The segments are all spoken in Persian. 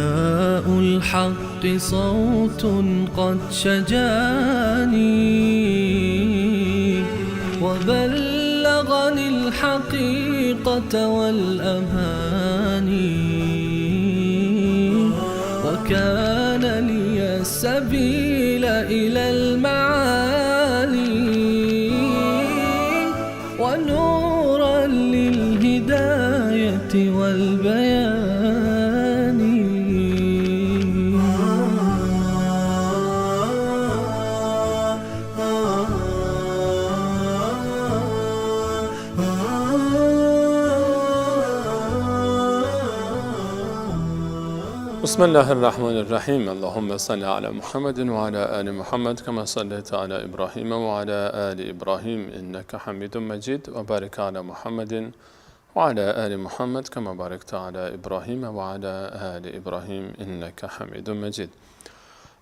ضياء الحق صوت قد شجاني وبلغني الحقيقة والأماني وكان لي السبيل إلى المعالي ونورا للهداية والبيان. بسم الله الرحمن الرحیم. اللهم صل علی محمد و علی آل محمد کما صلیت علی ابراهیم و علی آل ابراهیم انک حمید مجید و بارک علی محمد و علی آل محمد کما بارکت علی ابراهیم و علی آل ابراهیم انک حمید مجید.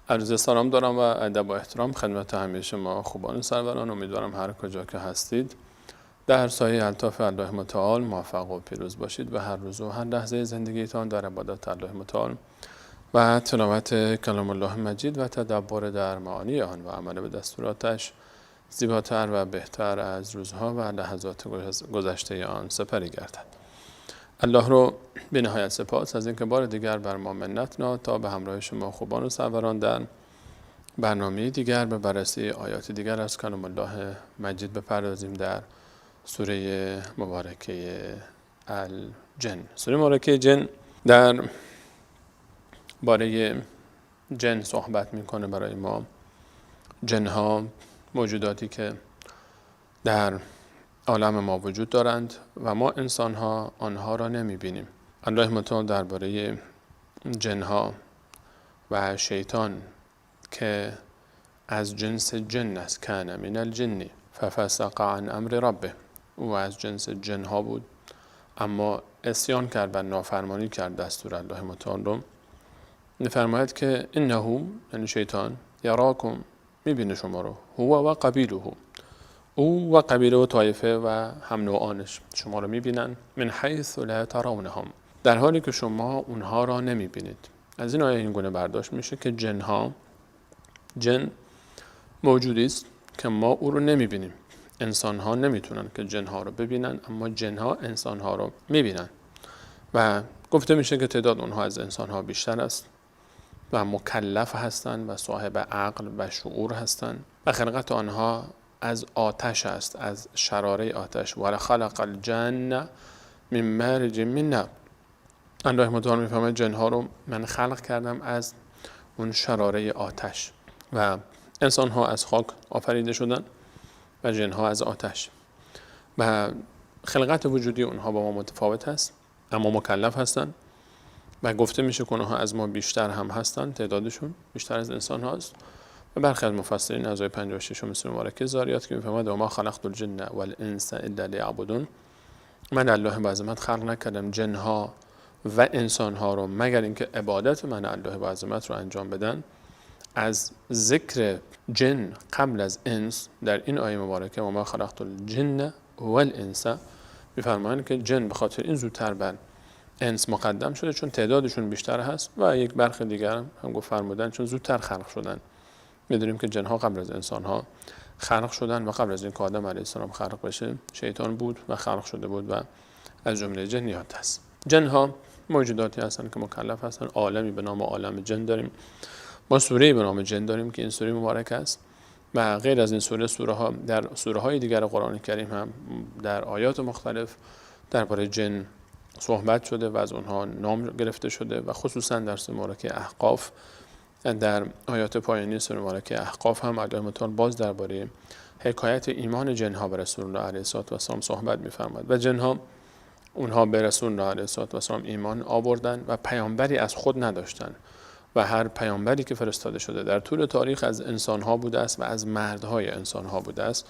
عرض سلام دارم و ادب و احترام خدمت همه شما خوبان سروران. امیدوارم هر کجا که هستید در سایه الطاف الله متعال موفق و پیروز باشید و هر روز و هر لحظه زندگیتان در عبادت الله متعال و تلاوت کلام الله مجید و تدبر در معانی آن و عمل به دستوراتش زیباتر و بهتر از روزها و لحظات گذشته آن سپری گردد. الله رو به نهایت سپاس از اینکه بار دیگر بر ما منت نهاد تا به همراه شما خوبان و سروران در برنامه دیگر به بررسی آیات دیگر از کلام الله مجید بپردازیم در سوره مبارکه الجن. سوره مبارکه جن در باره جن صحبت میکنه برای ما. جنها موجوداتی که در عالم ما وجود دارند و ما انسانها آنها را نمیبینیم. الله متعال درباره جنها و شیطان که از جنس جن است، کان من الجن ففسق عن امر ربه، او از جنس جنها بود اما عصیان کرد و نافرمانی کرد دستور الله متعال رو. می‌فرماید که انه، یعنی شیطان، یراکم، میبینه شما رو، هو و قبیله، او و قبیله و طایفه و هم نوعانش شما رو میبینن، من حیث لا ترونهم، در حالی که شما اونها را نمیبینید. از این آیه این گونه برداشت میشه که جنها، جن موجودی است که ما او رو نمیبینیم. انسان ها نمیتونن که جن ها رو ببینن، اما جن ها انسان ها رو میبینن و گفته میشه که تعداد اونها از انسان ها بیشتر است و مکلف هستند و صاحب عقل و شعور هستند و خلقت آنها از آتش است، از شراره آتش. و خلق الجن من مارج من نار. الله متعال میفرماید جن ها رو من خلق کردم از اون شراره آتش و انسان ها از خاک آفریده شدن و جن ها از آتش و خلقت وجودی اونها با ما متفاوت هست اما مکلف هستند و گفته میشه که اونها از ما بیشتر هم هستند، تعدادشون بیشتر از انسان هاست. و برخی از مفسرین از آیه 56 مثل مبارکه زاریات که میفرماید و ما خلقت الجن والانس الا لیعبدون، من الله با عظمت خلق نکردم جن ها و انسان ها رو مگر اینکه عبادت من الله با عظمت رو انجام بدن. از ذکر جن قبل از انس در این آیه مبارکه و ما خلقت الجن والانس میفرمایند که جن به خاطر این زودتر بر انس مقدم شده چون تعدادشون بیشتر هست و یک برخی دیگر هم گفت فرمودن چون زودتر خلق شدن. میدونیم که جنها قبل از انسانها خلق شدن و قبل از اینکه آدم علیه السلام خلق بشه شیطان بود و خلق شده بود و از جمله جنیات هست. جنها موجوداتی هستند که مکلف هستند. عالمی به نام عالم جن داریم، ما سوره‌ای به نام جن داریم که این سوره مبارک است و غیر از این سوره، سوره ها در سوره های دیگر قرآن کریم هم در آیات مختلف درباره جن صحبت شده و از اونها نام گرفته شده و خصوصا در سوره مبارکه احقاف، در آیات پایانی سوره مبارکه احقاف هم الله متعال باز درباره حکایت ایمان جنها به رسول الله علیه الصلاة والسلام صحبت می‌فرماید و جنها اونها به رسول الله علیه الصلاة والسلام ایمان آوردن و پیامبری از خود نداشتند و هر پیامبری که فرستاده شده در طول تاریخ از انسانها بوده است و از مردهای انسانها بوده است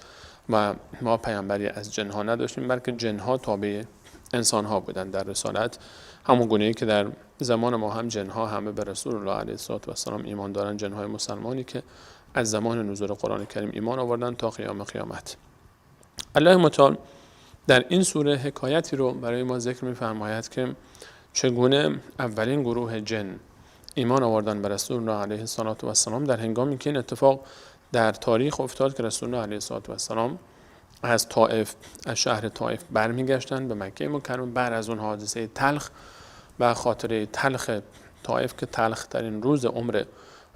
و ما پیامبری از جنها نداشتیم بلکه جنها تابع انسانها بودند در رسالت، همون گونه ای که در زمان ما هم جنها همه به رسول الله علیه الصلاة والسلام ایمان دارن، جنهای مسلمانی که از زمان نزول قرآن کریم ایمان آوردن تا قیام قیامت. الله متعال در این سوره حکایتی رو برای ما ذکر می‌فرماید که چگونه اولین گروه جن ایمان آوردن به رسول الله علیه الصلاة والسلام در هنگامی که این اتفاق در تاریخ افتاد که رسول الله علیه الصلاة والسلام از طائف، از شهر طائف برمیگشتن به مکه مکرمه بعد از اون حادثه تلخ و خاطره تلخ طائف که تلخ ترین روز عمر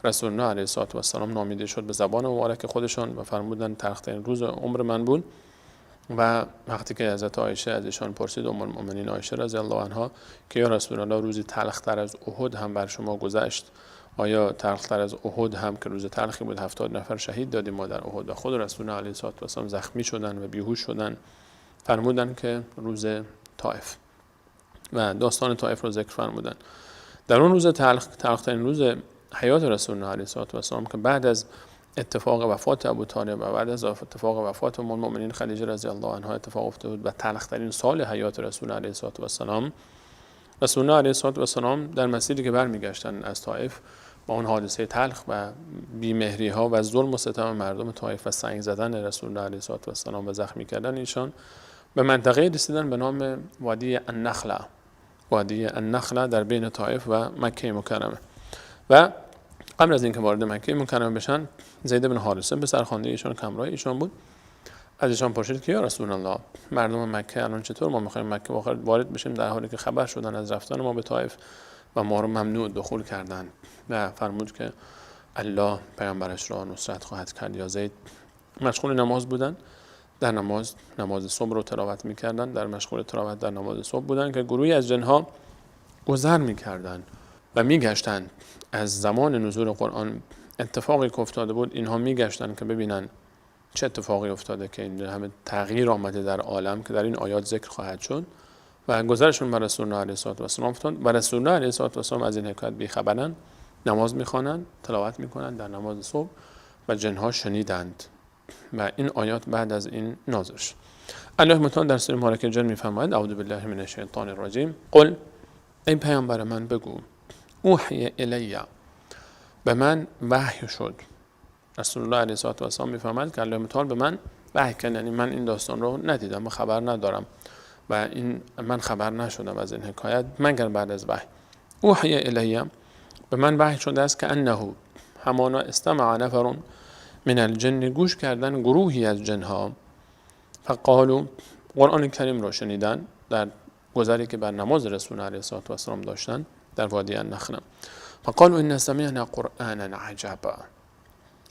رسول الله علیه الصلاة والسلام نامیده شد به زبان مبارک خودشان و فرمودن تلخ ترین روز عمر من بود. و وقتی که حضرت عایشه از ایشان پرسید، ام المؤمنین عایشه رضی الله عنها، که یا رسول الله روزی تلختر از احد هم بر شما گذشت، آیا تلختر از احد هم که روز تلخی بود، 70 نفر شهید دادیم ما در احد و خود رسول الله علیه الصلاة والسلام زخمی شدن و بیهوش شدن، فرمودن که روز طائف و داستان طائف رو ذکر فرمودن. در اون روز تلخ، تلخترین روز حیات رسول الله علیه الصلاة والسلام که بعد از اتفاق وفات ابو طالب و بعد از اتفاق وفات ام المؤمنین خدیجه رضی الله عنها اتفاق افتاد بود و تلخترین سال حیات رسول الله علیه الصلاة والسلام، رسول الله علیه الصلاة والسلام در مسیری که برمیگشتن از طائف با اون حادثه تلخ و بیمهری ها و ظلم و ستم مردم طائف و سنگ زدن رسول الله علیه الصلاة والسلام و زخمی کردن ایشان، به منطقه رسیدن به نام وادی النخله، وادی النخله در بین طائف و مکه مکرمه. و قبل از اینکه وارد مکه مکرمه بشن، زید بن حارثه به سرخوانده ایشان که همراه ایشان بود از ایشان پرسید که یا رسول الله، مردم مکه الان چطور ما میخوایم مکه وارد بشیم در حالی که خبر شدن از رفتن ما به طائف و ما رو ممنوع دخول کردن؟ و فرمود که الله پیامبرش را نصرت خواهد کرد. یا زید مشغول نماز بودن، در نماز صبح رو تلاوت میکردن، در مشغول تلاوت در نماز صبح بودن که گروهی از جنها گذر میکردن و میگشتن. از زمان نزول قرآن اتفاقی که افتاده بود اینها میگشتن که ببینن چه اتفاقی افتاده که این همه تغییر آمده در عالم که در این آیات ذکر خواهد شد. و گذرشون بر رسول الله علیه الصلاة والسلام افتاد و رسول الله علیه الصلاة والسلام از این حکایت بیخبرن، نماز میخوانند، تلاوت میکنند در نماز صبح و جنها شنیدند و این آیات بعد از این نازل شد. الله متعال در سوره مبارکه جن میفرماید: اعوذ بالله من الشیطان الرجیم، قل، ای پیامبر من بگو، اوحی الی، به من وحی شد. رسول الله علیه الصلاة والسلام میفرماید که الله متعال به من وحی کرد، یعنی من این داستان رو ندیدم و خبر ندارم و این من خبر نشدم از این حکایت مگر بعد از وحی. اوحی الی، به من وحی شده است که انه، همانا، استمع نفر من الجن، گوش کردن گروهی از جنها، فقالوا، قرآن کریم رو شنیدن در گذری که بر نماز رسول علیه الصلاة والسلام داشتن در وادی النخله، فقالوا ان سمعنا قرآنا عجبا،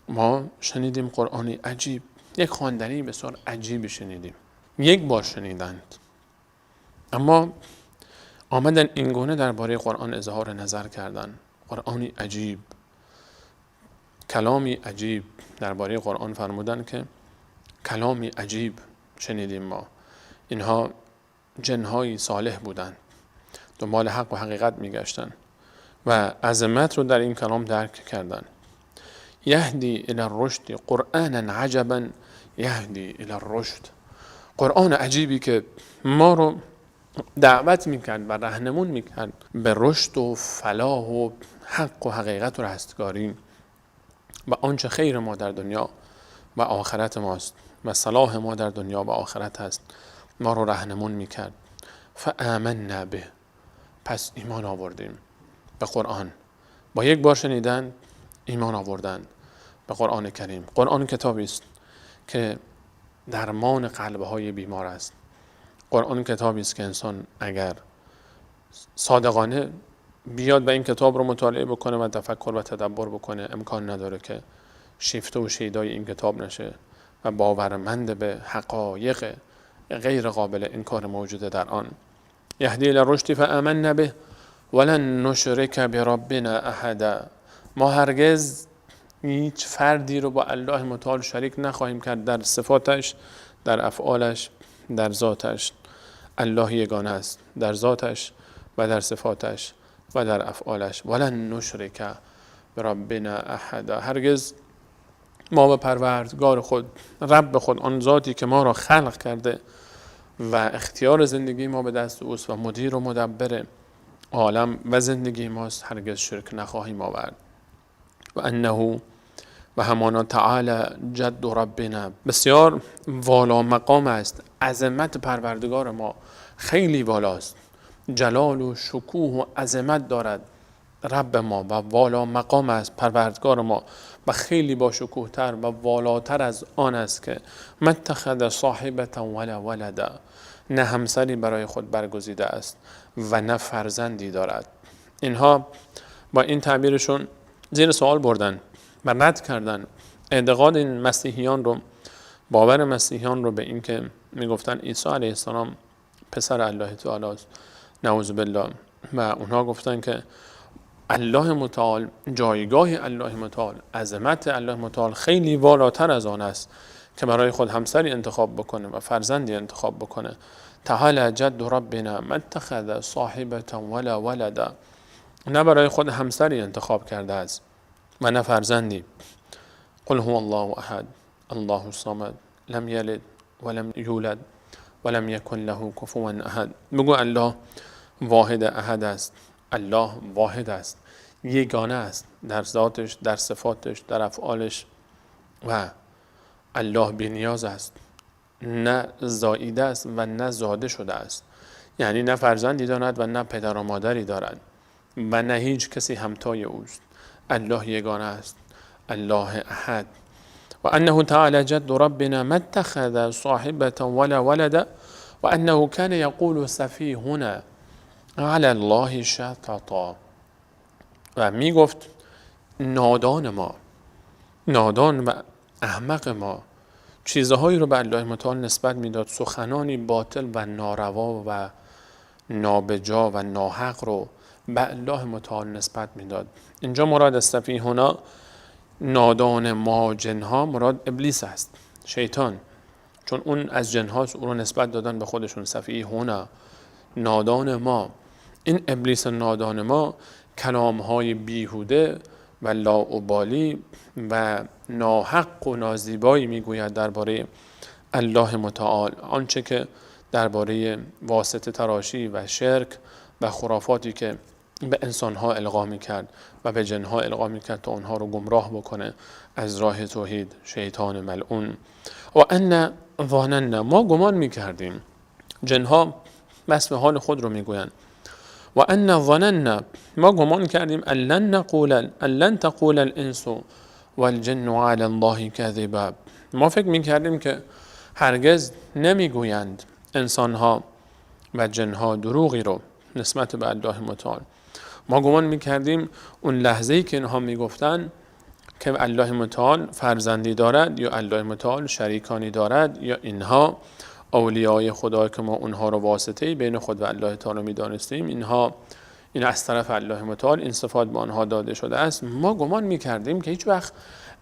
ما شنیدیم قرآنی عجیب، یک خواندنی بسیار عجیبی شنیدیم. یک بار شنیدند اما آمدن اینگونه درباره قرآن اظهار نظر کردن، قرآنی عجیب، کلامی عجیب درباره قرآن فرمودن که کلامی عجیب شنیدیم ما. اینها جنهای صالح بودند، دنبال حق و حقیقت میگشتن و عظمت رو در این کلام درک کردن. یهدی الی الرشد قرآنا عجبا یهدی الی الرشد، قرآن عجیبی که ما رو دعوت میکرد و رهنمون میکرد به رشد و فلاح و حق و حقیقت و رستگاری و آنچه خیر ما در دنیا و آخرت ماست و صلاح ما در دنیا و آخرت هست، ما رو رهنمون میکرد. فآمنا به، پس ایمان آوردیم به قرآن. با یک بار شنیدن ایمان آوردن به قرآن کریم. قرآن کتابی است که درمان قلب‌های بیمار است. قرآن کتابی است که انسان اگر صادقانه بیاد و این کتاب رو مطالعه بکنه و تفکر و تدبر بکنه، امکان نداره که شیفته و شیدای این کتاب نشه و باورمند به حقایق غیر قابل انکار موجود در آن. یهدی الی الرشد فآمنا به ولن نشرک بربنا احدا، ما هرگز هیچ فردی رو با الله متعال شریک نخواهیم کرد در صفاتش، در افعالش، در ذاتش. الله یگانه است در ذاتش و در صفاتش و در افعالش. ولن نشرک بربنا احدا، هرگز ما به پروردگار خود، رب خود، آن ذاتی که ما را خلق کرده و اختیار زندگی ما به دست اوست و مدیر و مدبر عالم و زندگی ماست، هرگز شرک نخواهیم آورد. و انه و همانا تعالی جد ربنا، بسیار والا مقام است، عظمت پروردگار ما خیلی والاست، جلال و شکوه و عظمت دارد رب ما و والا مقام است، پروردگار ما، و خیلی با شکوه‌تر و والاتر از آن است که ما اتخذ صاحبة ولا ولدا، نه همسری برای خود برگزیده است و نه فرزندی دارد. اینها با این تعبیرشون زیر سوال بردن و رد کردن اعتقاد این مسیحیان رو، باور مسیحیان رو به این که میگفتن عیسی علیه السلام پسر الله تعالی است، نعوذ بالله. و اونها گفتن که الله متعال، جایگاه الله متعال، عظمت الله متعال خیلی والاتر از آن است که برای خود همسری انتخاب بکنه و فرزندی انتخاب بکنه. تعالی جد ربنا ما اتخذ صاحبة ولا ولدا، نه برای خود همسری انتخاب کرده است و نه فرزندی. قل هو الله احد الله الصمد لم یلد ولم یولد ولم یکن له کفوا احد. بگو الله واحد احد است، الله واحد است، یگانه است در ذاتش، در صفاتش، در افعالش، و الله بی نیاز است، نه زاییده است و نه زاده شده است، یعنی نه فرزندی دارد و نه پدر و مادری دارد و نه هیچ کسی همتای اوست. الله یگانه است، الله احد. و انه تعالی جد ربنا ما اتخذ صاحبة ولا ولدا و انه کان یقول سفیهنا علی الله شططا. و می گفت نادان ما، نادان و احمق ما، چیزهایی رو به الله متعال نسبت میداد، سخنانی باطل و ناروا و نابجا و ناحق رو به الله متعال نسبت میداد. اینجا مراد از سفیهنا، نادان ما جنها، مراد ابلیس است، شیطان، چون اون از جنهاست، او رو نسبت دادن به خودشون، سفیهنا، نادان ما. این ابلیس نادان ما کلامهای بیهوده و لاابالی و ناحق و نازیبایی میگوید درباره الله متعال، آنچه که درباره واسطه تراشی و شرک و خرافاتی که به انسانها القا میکرد و به جنها القا میکرد تا آنها رو گمراه بکنه از راه توحید، شیطان ملعون. و ان ظننا، ما گمان میکردیم، جنها وصف حال خود رو میگویند، و ان ظننا، ما گمان کردیم، ان لن تقول الانس والجن علی الله کذبا، ما فکر میکردیم که هرگز نمیگویند انسانها و جنها دروغی رو نسبت به الله متعال. ما گمان میکردیم اون لحظه‌ای که اینها میگفتن که الله متعال فرزندی دارد یا الله متعال شریکانی دارد یا اینها اولیای خدا که ما اونها رو واسطه‌ای بین خود و الله تعالی میدانستیم، اینها این از طرف الله متعال این صفات به آنها داده شده است، ما گمان میکردیم که هیچ وقت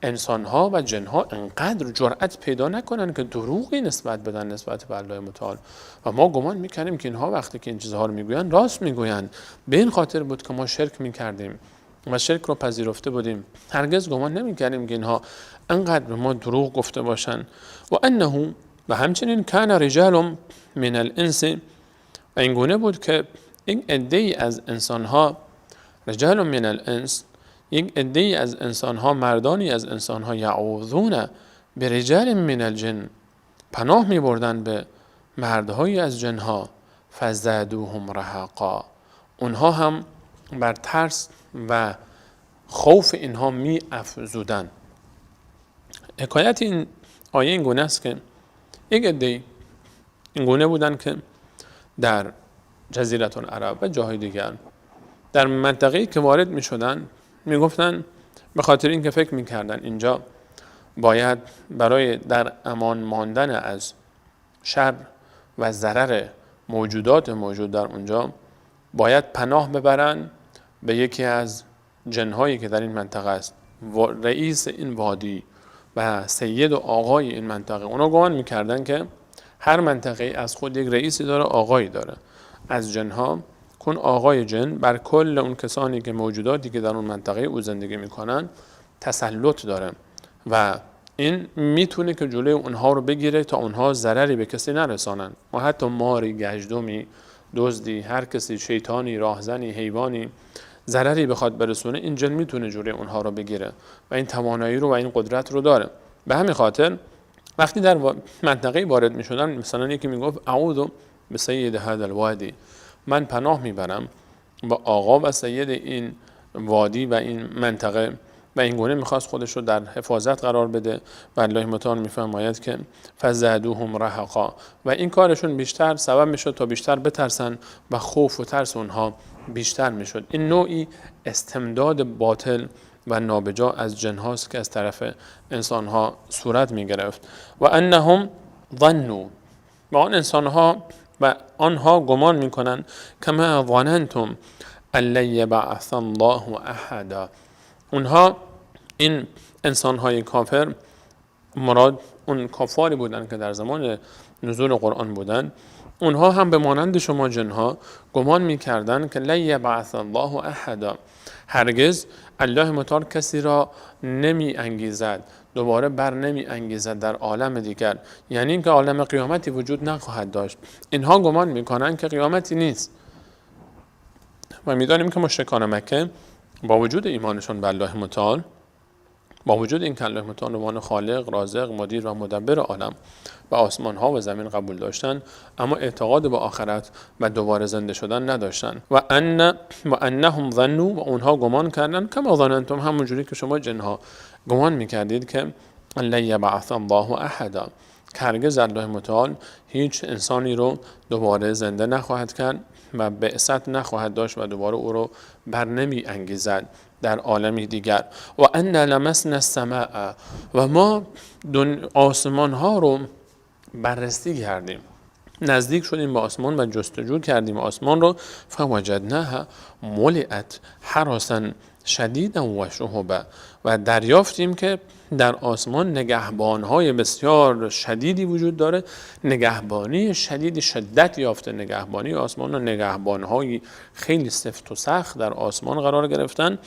انسانها و جنها انقدر جرأت پیدا نکنن که دروغی نسبت بدن نسبت به الله متعال، و ما گمان میکردیم که اینها وقتی که این چیزها رو میگوین راست میگوین. به این خاطر بود که ما شرک میکردیم و شرک رو پذیرفته بودیم، هرگز گمان نمیکردیم که اینها انقدر به ما دروغ گفته باشن. و انه، و همچنین کان رجال من الانس، و این گونه بود که یک عده‌ای از انسانها، رجال من الانس، یک عده‌ای از انسانها، مردانی از انسانها، یعوذون به رجال من الجن، پناه می‌بردن به مردهایی از جنها، فزادوهم رهقا، اونها هم بر ترس و خوف اینها می افزودن. حکایت این آیه این گونه است که یک عده‌ای این گونه بودن که در جزیره العرب و جاهای دیگر در منطقه‌ای که وارد می شدن می گفتن، به خاطر اینکه فکر می کردن اینجا باید برای در امان ماندن از شر و ضرر موجودات موجود در اونجا باید پناه ببرن به یکی از جنهایی که در این منطقه است، رئیس این وادی و سید و آقای این منطقه. اونا گمان میکردن که هر منطقه از خود یک رئیسی داره، آقایی داره از جنها، کن آقای جن بر کل اون کسانی که موجوداتی که در اون منطقه او زندگی میکنن تسلط داره و این میتونه که جلوی اونها رو بگیره تا اونها ضرری به کسی نرسانن. ما حتی ماری، گژدمی، دزدی، هر کسی، شیطانی، راهزنی، حیوانی ضرری بخواد برسونه، این جن میتونه جلوی اونها رو بگیره و این توانایی رو و این قدرت رو داره. به همین خاطر وقتی در منطقه وارد میشدن، مثلا یکی میگفت اعوذ بسید هذا الوادی، من پناه میبرم با آقا و سید این وادی و این منطقه و این گونه میخواست خودش رو در حفاظت قرار بده و الله متعال میفرماید که فزادوهم رهقا و این کارشون بیشتر سبب میشد تا بیشتر بترسن و خوف و ترس اونها بیشتر میشد. این نوعی استمداد باطل و نابجا از جن هاست که از طرف انسان ها صورت میگرفت. و انهم ظنوا، و آن انسان ها و آنها گمان میکنن کما ظننتم ان لن یبعث الله احدا. اونها این انسان های کافر، مراد اون کافاری بودن که در زمان نزول قرآن بودن، اونها هم به مانند شما جنها گمان میکردن که لن یبعث الله احدا، هرگز الله متعال کسی را نمی انگیزد، دوباره بر نمی انگیزد در عالم دیگر، یعنی اینکه عالم قیامتی وجود نخواهد داشت. اینها گمان میکنن که قیامتی نیست و میدانیم که مشرکان مکه با وجود ایمانشون به الله متعال، با وجود این که الله متعال عنوان خالق، رازق، مدیر و مدبر عالم و آسمان ها و زمین قبول داشتن، اما اعتقاد به آخرت و دوباره زنده شدن نداشتن. و انهم ظنوا، و اونها گمان کردن، کما ظننتم، همونجوری که شما جنها گمان میکردید که لن یبعث الله احدا، که هرگز الله متعال هیچ انسانی رو دوباره زنده نخواهد کرد و بعثت نخواهد داشت و دوباره او رو بر نمی انگیزد در عالمی دیگر. و ان لمسنا السماء، و ما آسمان ها رو بررسی کردیم، نزدیک شدیم به آسمان و جستجو کردیم آسمان رو، فوجدناها ملئت حرسا شدیدا و شهبا، و دریافتیم که در آسمان نگهبان‌های بسیار شدیدی وجود داره، نگهبانی شدید، شدت یافته نگهبانی آسمان و نگهبان‌های خیلی سفت و سخت در آسمان قرار گرفتن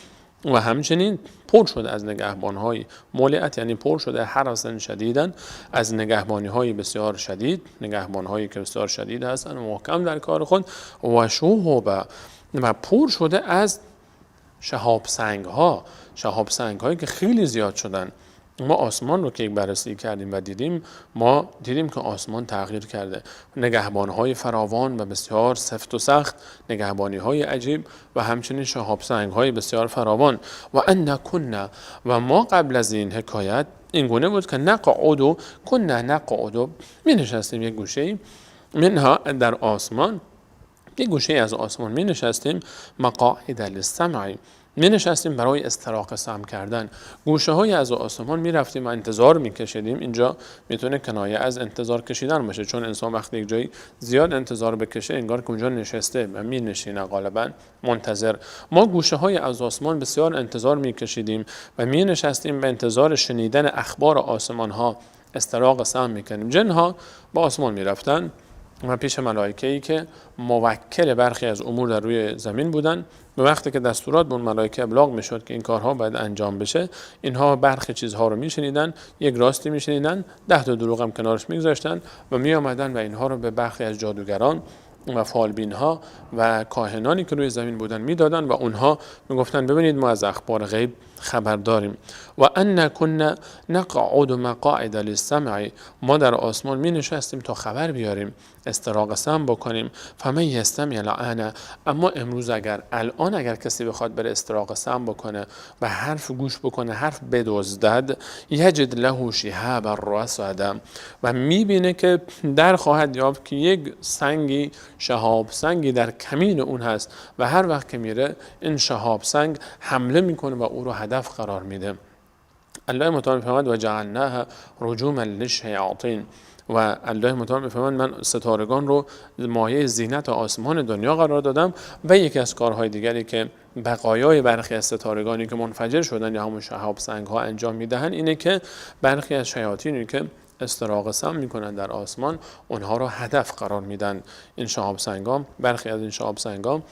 و همچنین پر شده از نگهبان‌های ملئت، یعنی پر شده حرسا شدیدا، از نگهبانی‌های بسیار شدید، نگهبان‌هایی که بسیار شدید هستند و محکم در کار خود، و شهبا، و پر شده از شهاب سنگ‌ها، شهاب سنگ‌هایی که خیلی زیاد شدن. ما آسمان رو که بررسی کردیم و دیدیم، ما دیدیم که آسمان تغییر کرده، نگهبان‌های فراوان و بسیار سفت و سخت، نگهبانی‌های عجیب و همچنین شهاب سنگ‌های بسیار فراوان. و ان کنا، و ما قبل از این حکایت این گونه بود که نقعد، کنا نقعد، می نشستیم یک گوشه‌ای، منها در آسمان، یک گوشه از آسمان می نشستیم، مقاعد للسمع، می نشستیم برای استراق سمع کردن، گوشه های از آسمان می رفتیم و انتظار می کشیدیم. اینجا میتونه کنایه از انتظار کشیدن باشه، چون انسان وقتی یک جایی زیاد انتظار بکشه انگار که اونجا نشسته و می نشینه غالبا منتظر. ما گوشه های از آسمان بسیار انتظار می کشیدیم و می نشستیم به انتظار شنیدن اخبار آسمان ها، استراق سمع می کردیم. جن ها با آسمان می رفتن و پیش ملائکه‌ای که موکل برخی از امور در روی زمین بودن، به وقتی که دستورات به اون ملائکه ابلاغ میشد که این کارها باید انجام بشه، اینها برخی چیزها رو میشنیدن، یک راستی میشنیدن، 10 تا دروغ هم کنارش میگذاشتن و میآمدن و اینها رو به برخی از جادوگران و فالبین‌ها و کاهنانی که روی زمین بودن میدادن و اونها میگفتن ببینید ما از اخبار غیب خبر داریم. و ان كنا نقعد مقاعد للسمع، ما در آسمان می نشستیم تا خبر بیاریم، استراق سمع بکنیم. فمن یستمع الآن، اما امروز اگر الان اگر کسی بخواد بره استراق سمع بکنه و حرف گوش بکنه، حرف بدزدد، یجد له شهابا رصدا، و میبینه که در خواهد یافت که یک سنگی، شهاب سنگی در کمین اون هست و هر وقت که میره این شهاب سنگ حمله میکنه و او رو هدف قرار میده. الله متعال میفرماید و جعلناها رجوما للشیاطین، و الله متعال میفرماید من ستارگان رو مایه زینت آسمان دنیا قرار دادم. و یکی از کارهای دیگری که بقایای برخی از ستارگانی که منفجر شدن یا همون شهاب سنگ ها انجام میدهن اینه که برخی از شیاطینی که استراق سمع میکنن در آسمان اونها رو هدف قرار میدن. این شهاب سنگا، برخی از این شهاب سنگا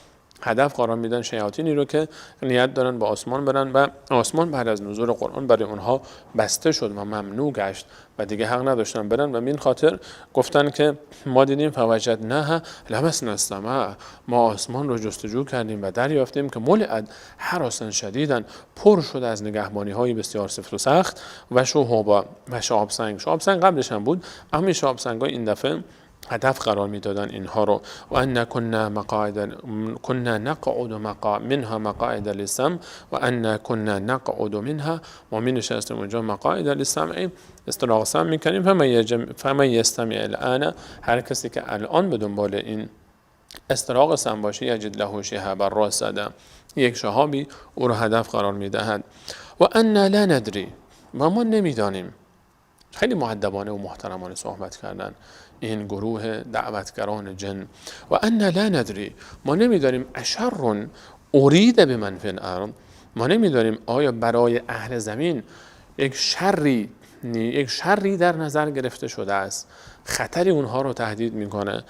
هدف قرار میدن شیاطینی رو که نیت دارن به آسمان برن و آسمان بعد از نزول قرآن برای اونها بسته شد و ممنوع گشت و دیگه حق نداشتن برن. و این خاطر گفتن که ما دیدیم فوجدناها لمسنا السماء، ما آسمان رو جستجو کردیم و دریافتیم که ملئت حرسا شدیدا، پر شده از نگهبانی های بسیار سفت و سخت و شهاب و شهاب سنگ. شهاب سنگ قبلش هم بود، اما شهاب سنگ های این دفعه هدف قرار میدادن اینها رو. و ان كنا مقاعد كنا نقعد منها مقاعد للسمع و ان كنا نقعد منها، ما می نشستیم اونجا مقاعد للسمع، استراق سمع میکنیم. فمن یستمع الان، هر کسی که الان به دنبال این استراق سمع باشه، یجد له شهابا رصدا، یک شهابی او رو هدف قرار میدهد. و ان لا ندری، و ما نمیدانیم. خیلی مؤدبانه و محترمانه صحبت کردن این گروه دعوتگران جن. و ان لا ندری، ما نمیدانیم، اشر ارید بمن فی الارض، ما نمیدانیم آیا برای اهل زمین یک شری در نظر گرفته شده است، خطری اونها رو تهدید میکنه.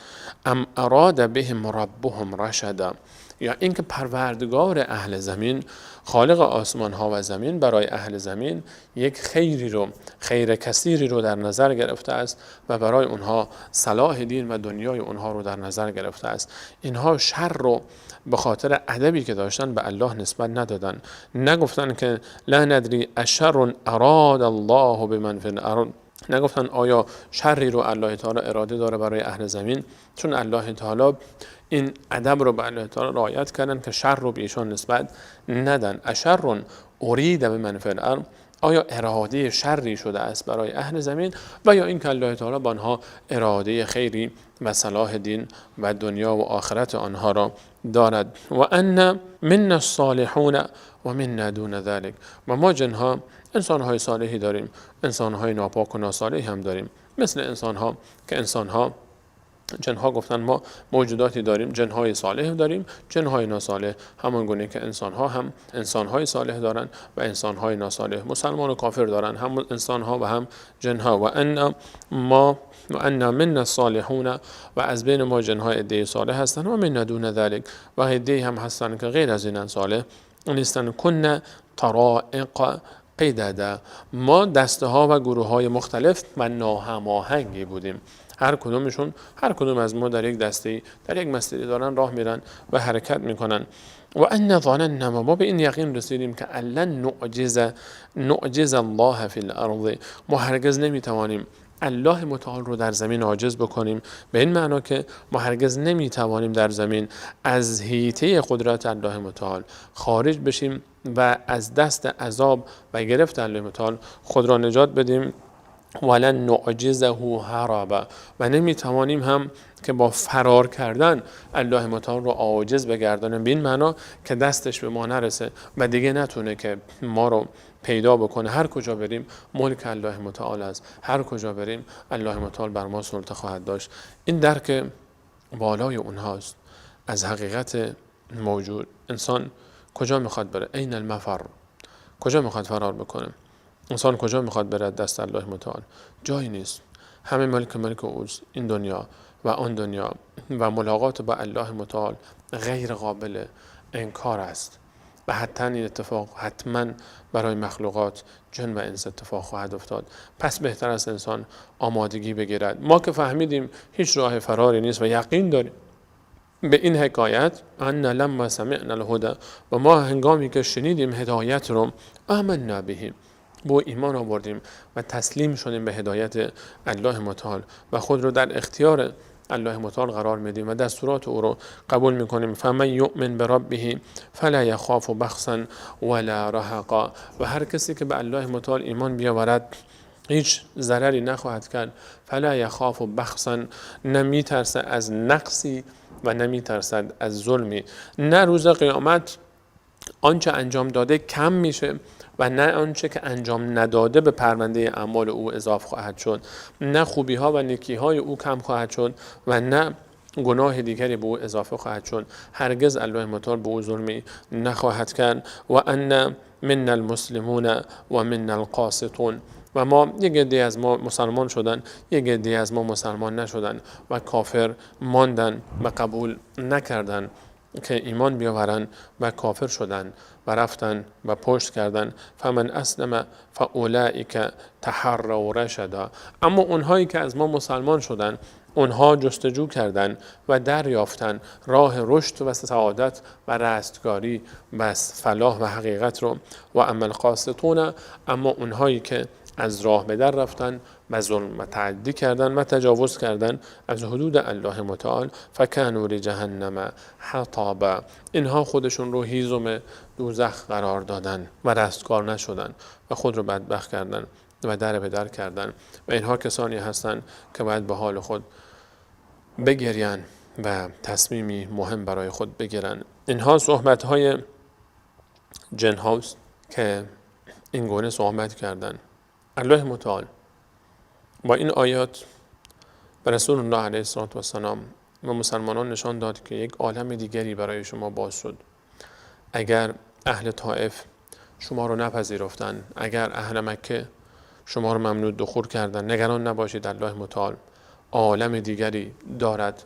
ام اراد بهم ربهم رشدا، یا اینکه پروردگار اهل زمین، خالق آسمان ها و زمین، برای اهل زمین یک خیری رو، خیر کثیری رو در نظر گرفته است و برای اونها صلاح دین و دنیای اونها رو در نظر گرفته است. اینها شر رو به خاطر ادبی که داشتن به الله نسبت ندادن، نگفتن که لا ندری اشر اراد الله بمن فی الارض، نگفتن آیا شری رو الله تعالی اراده داره برای اهل زمین، چون الله تعالی این ادب رو به الله تعالی رعایت کردن که شر رو به ایشان نسبت ندن. اشر ارید بمن فی الارض، آیا اراده شری شده است برای اهل زمین و یا اینکه الله تعالی با آنها اراده خیری و صلاح دین و دنیا و آخرت آنها را دارد. و ان منا الصالحون و منا دون ذلک، و ما جنها انسانهای صالحی داریم، انسانهای ناپاک و ناصالحی هم داریم، مثل انسانها که انسانها جنها گفتن ما موجوداتی داریم، جنهای صالح داریم، جنهای ناصالح، همان گونه که انسانها هم انسانهای صالح دارن و انسانهای ناصالح، مسلمان و کافر دارن، هم انسانها و هم جنها. و ان ما و ان منا الصالحون، و از بین ما جنهای عده صالح هستن، و منا دون ذلک، و عده هم هستن که غیر از این صالح نیستن. کن طرائق قیدده، ما دسته ها و گروه های مختلف و ناهماهنگی بودیم، هر کدوم از ما در یک دسته، در یک مسیری دارن راه میرن و حرکت میکنن. و ان ظننا، ما به این یقین رسیدیم که لن نعجز الله فی الارض، ما هرگز نمیتوانیم الله متعال رو در زمین عاجز بکنیم، به این معنا که ما هرگز نمیتوانیم در زمین از حیطه قدرت الله متعال خارج بشیم و از دست عذاب و گرفت الله متعال خود را نجات بدیم. ولن نعجزه هربا، و نمیتوانیم هم که با فرار کردن الله متعال رو عاجز بگردانیم، به این معنا که دستش به ما نرسه و دیگه نتونه که ما رو پیدا بکنه. هر کجا بریم ملک الله متعال است، هر کجا بریم الله متعال بر ما سلطه خواهد داشت. این درک بالای اونهاست از حقیقت موجود. انسان کجا میخواد بره؟ عین المفر، کجا میخواد فرار بکنه؟ انسان کجا میخواد بره دست الله متعال؟ جایی نیست. همه ملک اوست، این دنیا و آن دنیا، و ملاقات با الله متعال غیر قابل انکار است و حتی این اتفاق حتما برای مخلوقات جن و انس اتفاق خواهد افتاد. پس بهتر است انسان آمادگی بگیرد. ما که فهمیدیم هیچ راه فراری نیست و یقین داریم به این حکایت، ان لما سمعنا الهدى، و ما هنگامی که شنیدیم هدایت رو، آمنا به، با ایمان آوردیم و تسلیم شدیم به هدایت الله متعال و خود رو در اختیار الله متعال قرار میدیم و دستورات او رو قبول میکنیم. فمن یؤمن بربه فلا یخاف بخسا ولا رهقا، و هر کسی که به الله متعال ایمان بیاورد هیچ ضرری نخواهد کرد. فلا یخاف بخسا، نمیترسه از نقصی و نمیترسد از ظلمی. نه روز قیامت آنچه انجام داده کم میشه و نه آنچه که انجام نداده به پرونده اعمال او اضافه خواهد شد، نه خوبی ها و نیکی های او کم خواهد شد و نه گناه دیگری به او اضافه خواهد شد. هرگز الله متعال به او ظلمی نخواهد کرد. و ان منا المسلمون و منا القاسطون، و ما یک عده از ما مسلمان شدن، یک عده از ما مسلمان نشدن و کافر ماندن و قبول نکردن که ایمان بیاورن و کافر شدن و رفتن و پشت کردن. فمن اسلم فاولئک تحروا رشدا، اما اونهایی که از ما مسلمان شدن، اونها جستجو کردن و دریافتن راه رشد و سعادت و رستگاری و فلاح و حقیقت رو. و اما القاسطون، اما اونهایی که از راه به در رفتن و ظلم و تعدی کردن و تجاوز کردن از حدود الله متعال، فکانوا لجهنم حطبا، اینها خودشون رو هیزم دوزخ قرار دادن و رستگار نشدن و خود رو بدبخت کردن و در به در کردن. و اینها کسانی هستند که باید به حال خود بگرین و تصمیمی مهم برای خود بگیرن. اینها صحبت های جن هاست که این گونه صحبت کردن. الله متعال با این آیات به رسول الله علیه السلام و مسلمانان نشان داد که یک عالم دیگری برای شما باز شد. اگر اهل طائف شما رو نپذیرفتن، اگر اهل مکه شما رو ممنوع دخول کردن، نگران نباشید، الله متعال عالم دیگری دارد،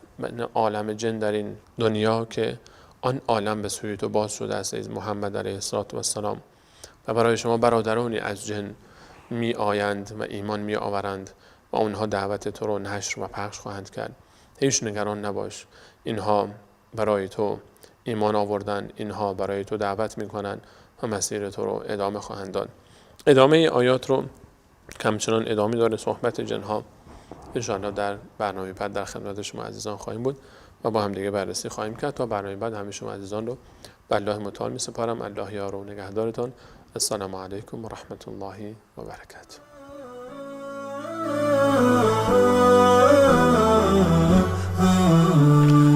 عالم جن در این دنیا که آن عالم به سوی تو باز شده است از محمد علیه السلام و برای شما برادرانی از جن می آیند و ایمان می آورند و اونها دعوت تو رو نشر و پخش خواهند کرد. هیچ نگران نباش، اینها برای تو ایمان آوردن، اینها برای تو دعوت میکنن و مسیر تو رو ادامه خواهند داد. ادامه آیات رو همچنان ادامه داره صحبت جنها، انشاءالله در برنامه بعد در خدمت شما عزیزان خواهیم بود و با هم دیگه بررسی خواهیم کرد. تا برنامه بعد همه شما عزیزان رو به الله متعال می سپارم. الله یار و نگهدارتان. السلام علیکم و رحمت الله و برکاته.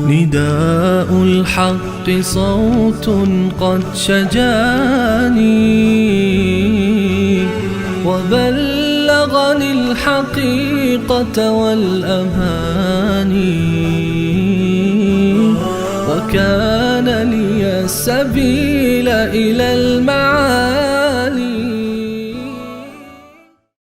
نداء الحق صوت قد شجاني وبلغني الحقيقة والأماني وكان لي السبيل إلى المعاني.